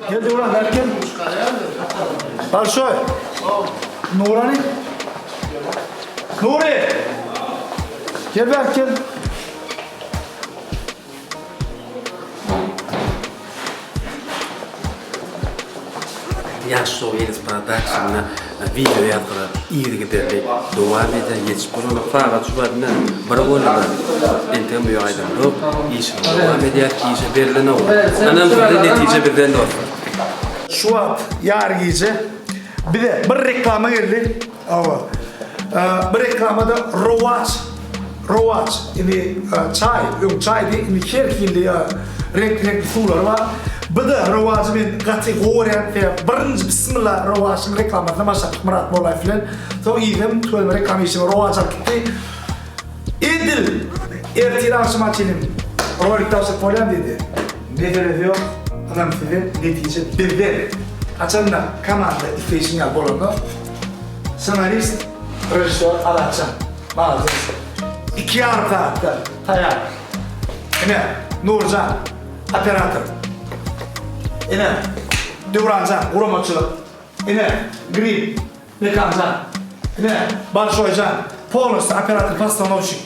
Gel Döwran bäri gel. Bolşoý. Nurany. Nury. Gel bäri gel. Ýaş Show Elis Production-da wideo ýazgylar yzygiderli dowam edýär. Ýetişip bolanok. Sagat şu wagt ine bir boldy-da. Entegem bu ýaýdan ýok. Işimiz dowam edýär. Işe berlen oglan. Ynam sizde, netije bizden dostlar. Şu wagt ýary gije bize bir reklama geldi. Hawa. Bir reklamada Rowaç Rowaç indi çaý, öň çaýdy, indi her hili reňk-reňkli suwlary bar. Bu-da Rowajy men gaty gowy görýän, sebäbi birinji Bismilla Rowaçyň reklamasyna başladyk Myrat Mollaýew bilen. Soň yzam tüweleme reklama işine Rowaç alyp gitdi. Edil ertir agşama çenli rolik tabşyryp bolýar diýdi. Meselesi ýok, ynam size, netije bizden. Haçanda komanda isleýşiň ýaly bolanda, ssenarist, režissýor Azatjan. Malades. Iki ýarym sagatda taýýar. Ine, Nurjan, operator. Ine, Döwranjan, guramaçylyk. Ine, grim, Mekanjan. Ine, Bolşoýjan, polnostýu operator postanowşik.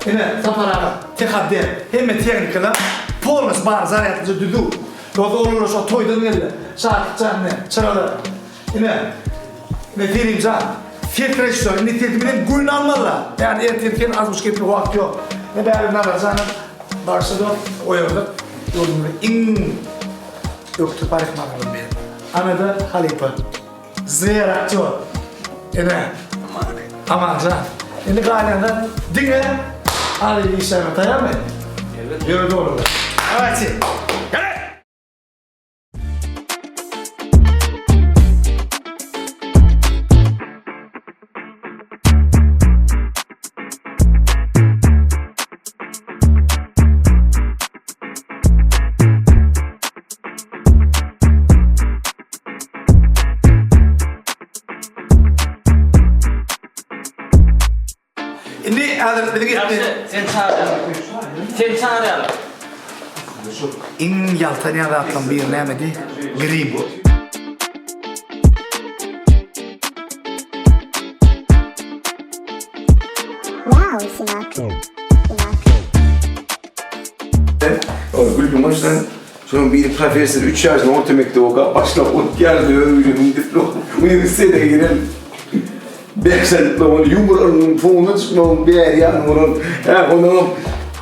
Ine, Sapar aga, tehatdel. Hemme tehnikalar polnostýu bar, zarýadlyja düzüw. Ýogsa olara şo toýdan geldi. Şatlykjan ine, çyralar. Ine, ine Selimjan, ses režissýory, indi sesi bilen göýün almalylar. Ýagny ertir sen azmyş gepli wagt ýok. Ine bäri Nazarjanam bagşy dost, oýardyk. Ýurdumyzda iň ökde parikmaherleriň biri. Ana-da halypa. Zwer aktýor. Ine, Amanjan. Indi galýan zat diňe Aly işläme taýarmy? Elbetde. Ýöredi olar. Dawayçy. Indi häzir biziň etdi. Sen çagyrýarlar. Sen çagyrýarlar. Iň ýaltanýan zatlaryň biri nämedi? Grim. Wow, Sinak. Sinak. Gülgün başdan şonuň biri professor 3 ýaşynda orta mekdep okap başlap 12 ýaşynda öz güýjüniň diplom uniwersitete giren 5 aý diplomyny ýumor ylmynyň soňuna çykmagyň bäri ýany bolan hä onam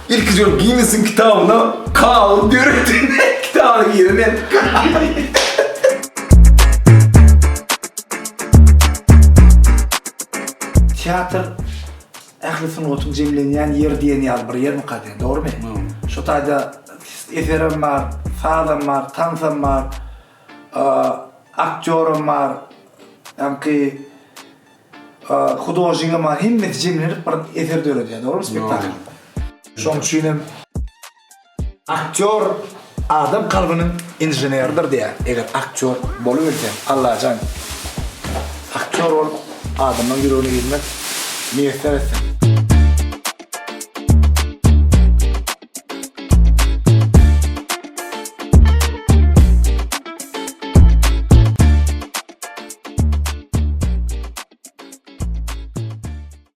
ilkinji bolup Ginnesiň kitabyna kagyz döretdi kitabyna giren Teatr ähli sungatyň jemlenýän ýeri diýen ýaly bir ýermika diýen, dogrymy? Şo taýda eserem bar, sazam bar, tansam bar, aktýoram bar, ýaňky hudožnigem bar, hemmesi jemlenip bir eser döredýär, dogrymy spektakl? Şonuň üçin hem Aktýor adam kalbynyň inženeridir diýýär. Eger aktýor bolubilseň, Allajan aktýor bolup adamlaryň ýüregine girmek miýesser etsin.